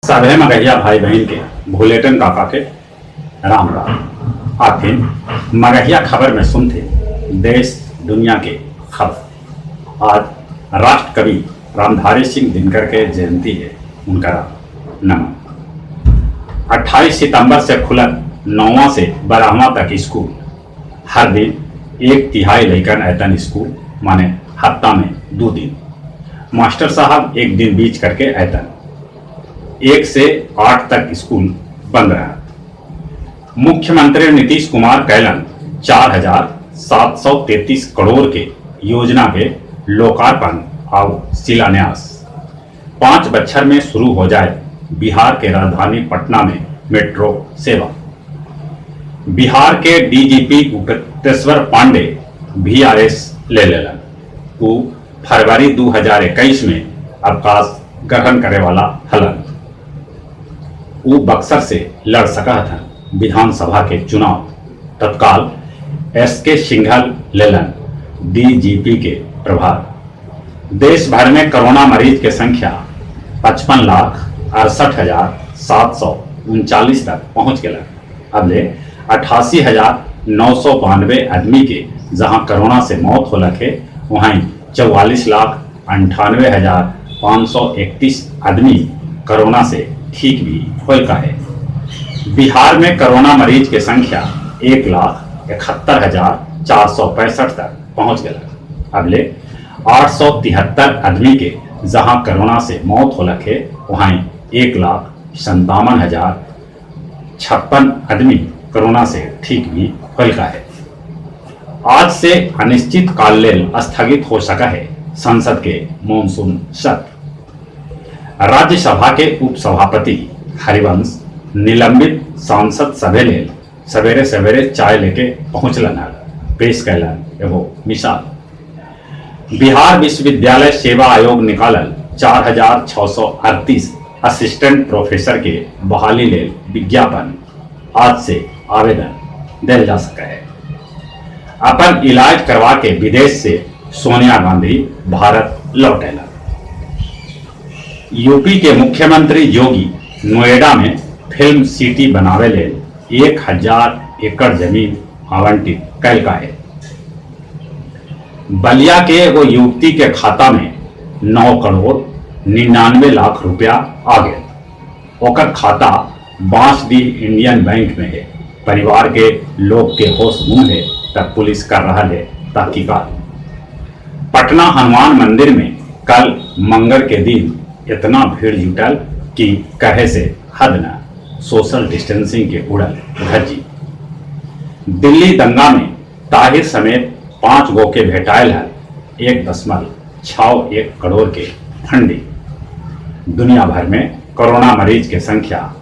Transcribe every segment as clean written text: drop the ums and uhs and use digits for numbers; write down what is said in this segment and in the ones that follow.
सभे मगहिया भाई बहिन के भुलेटन काका के राम राम। आथिन मगहिया खबर में सुनथे देश दुनिया के खबर। आज राष्ट्र कवि रामधारी सिंह दिनकर के जयंती है, उनका नमन। 28 सितंबर से खुलत 9वां से 12वां तक स्कूल। हर दिन 1/3 लइकन ऐतन स्कूल, माने हफ्ता में 2 दिन। मास्टर साहब एक दिन बीच करके ऐतन। 1 से 8 तक स्कूल बंद रहा। मुख्यमंत्री नीतीश कुमार कैलन 4,733 करोड़ के योजना के लोकार्पण और शिलान्यास। 5 बच्छर में शुरू हो जाए बिहार के राजधानी पटना में मेट्रो सेवा। बिहार के डीजीपी गुप्तेश्वर पांडे VRS ले लेलन। वो फरवरी 2021 में अवकाश ग्रहण करे वाला हलन। वो बक्सर से लड़ सका था विधानसभा के चुनाव। तत्काल एसके सिंघल लेलन डीजीपी के प्रभार। देश भर में कोरोना मरीज के संख्या 55,68,739 तक पहुंच गया। अब ले 88,992 आदमी के जहां कोरोना से मौत हो लखे, वहीं 44,98,531 आदमी कोरोना से ठीक भी होल का है। बिहार में कोरोना मरीज के संख्या 1,71,465 तक पहुंच गया। अब ले 873 आदमी के जहां कोरोना से मौत हो लखे, वहीं 1,57,056 आदमी कोरोना से ठीक भी होल का है। आज से अनिश्चित काल लेल स्थगित हो सका है संसद के मानसून सत्र। राज्यसभा के उपसभापति हरिवंश निलंबित सांसद सभे लेल सवेरे सवेरे चाय लेके पहुंचलन हल, पेश कैलन एगो मिसाल। बिहार विश्वविद्यालय सेवा आयोग निकालल 4,638 असिस्टेंट प्रोफेसर के बहाली लेल विज्ञापन। आज से आवेदन दिल जा सका है। अपन इलाज करवा के विदेश से सोनिया गांधी भारत लौटेला। यूपी के मुख्यमंत्री योगी नोएडा में फिल्म सिटी बनावे लेल 1,000 एकड़ जमीन आवंटित कैल का है। बलिया के एगो युवती के खाता में 9,99,00,000 रुपया आ गया। ओकर खाता बांसडीह इंडियन बैंक में है। परिवार के लोग के होश गुम है तब पुलिस कर रहा है तहकीकात। पटना हनुमान मंदिर में कल मंगल के दिन इतना भीड़ जुटल कि कहे से हद न, सोशल डिस्टेंसिंग के उड़ल धज्जी। दिल्ली दंगा में ताहिर समेत 5 गो के भेटायल है 1.61 करोड़ के फंडिंग। दुनिया भर में कोरोना मरीज के संख्या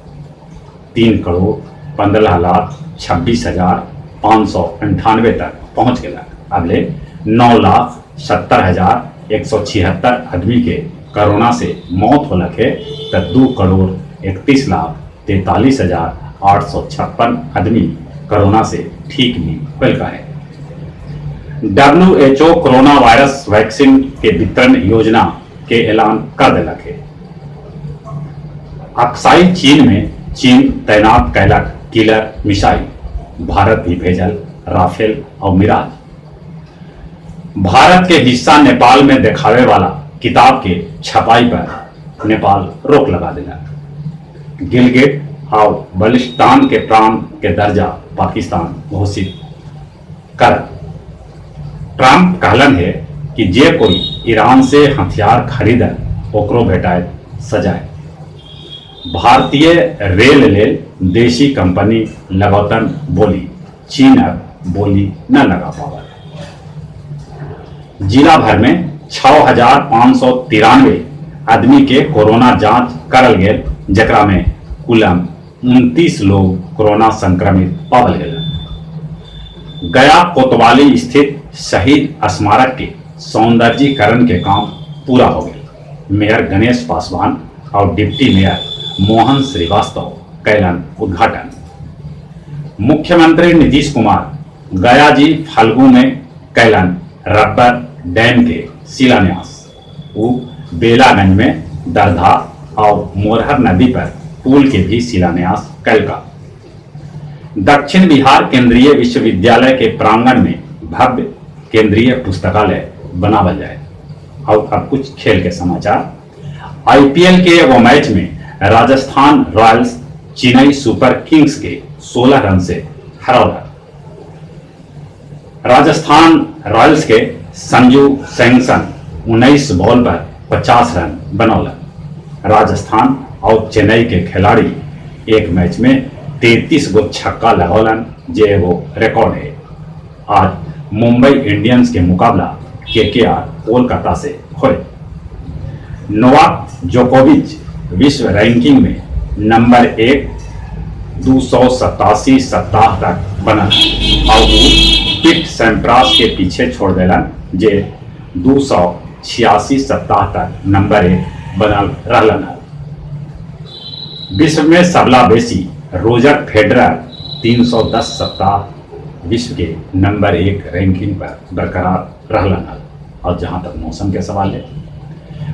3,15,26,598 तक पहुंच गया। अब ले 9,70,176 आदमी के कोरोना से मौत हो लखे त 2,31,43,856 आदमी कोरोना से ठीक भी होल का है। WHO corona virus vaccine के वितरण योजना के ऐलान कर दिलक है। अक्साई चीन में चीन तैनात कैलक किलर मिसाइल, भारत भी भेजल राफेल और मिराज। भारत के हिस्सा नेपाल में दिखावे वाला किताब के छपाई पर नेपाल रोक लगा दिला। गिलगिट और बलिस्तान के प्रांत के दर्जा पाकिस्तान घोषित कर। ट्रंप कहलन है कि जे कोई ईरान से हथियार खरीदे ओकरो भेटाए सजाए। भारतीय रेल लेल देशी कंपनी लगौतन बोली, चीन अब बोली न लगा पावा। जिला भर में 6,593 आदमी के कोरोना जांच करल गेल, जकरा में कुलम 29 लोग कोरोना संक्रमित पावल गेल। गया कोतवाली स्थित शहीद स्मारक के सौंदर्यीकरण के काम पूरा हो गया। मेयर गणेश पासवान और डिप्टी मेयर मोहन श्रीवास्तव कैलन उद्घाटन। मुख्यमंत्री नीतीश कुमार गया जी फल्गु में कैलन रबर डैम के शिलान्यास। वो बेलागंज में दरधा और मोरहर नदी पर पुल के भी शिलान्यास कैलका। दक्षिण बिहार केंद्रीय विश्वविद्यालय के प्रांगण में भव्य केंद्रीय पुस्तकालय बनावल जाए। और अब कुछ खेल के समाचार। आईपीएल के एगो मैच में Rajasthan Royals Chennai Super Kings के 16 रन से हरौलक। राजस्थान रॉयल्स के संजू सैमसन 19 बॉल पर 50 रन बनौलक। राजस्थान और चेन्नई के खिलाड़ी एक मैच में 33 गो छक्का लगौलन, जे एगो रिकॉर्ड है। आज मुंबई इंडियंस के मुकाबला केकेआर कोलकाता से होए। नोवाक जोकोविच विश्व रैंकिंग में नंबर 1 287 सप्ताह तक बनल और उ पीट सैम्प्रास के पीछे छोड़ देलन, जे 286 सप्ताह तक नंबर 1 बनल रहलन हल। विश्व में सबला बेसी रोजर फेडरर 310 सप्ताह विश्व के नंबर 1 रैंकिंग पर बरकरार रहलन हल। और जहां तक मौसम के सवाल है,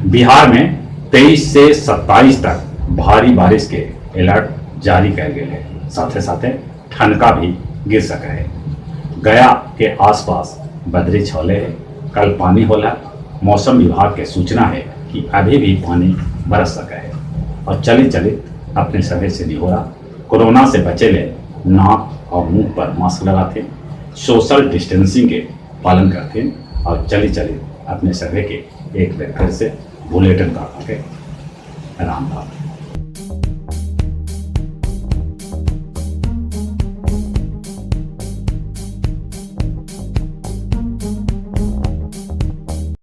बिहार में 23 से 27 तक भारी बारिश के अलर्ट जारी कर गए है। साथे साथे ठनका भी गिर सके है। गया के आसपास बदरी छौले है, कल पानी होला। मौसम विभाग के सूचना है कि अभी भी पानी बरस सके है। और चली चली अपने सभी से निहोरा, कोरोना से बचे ले नाक और मुंह पर मास्क लगाते, सोशल डिस्टेंसिंग के पालन करते और चली चली अपने सभी के एक बार फिर से बुलेटिन का के राम राम।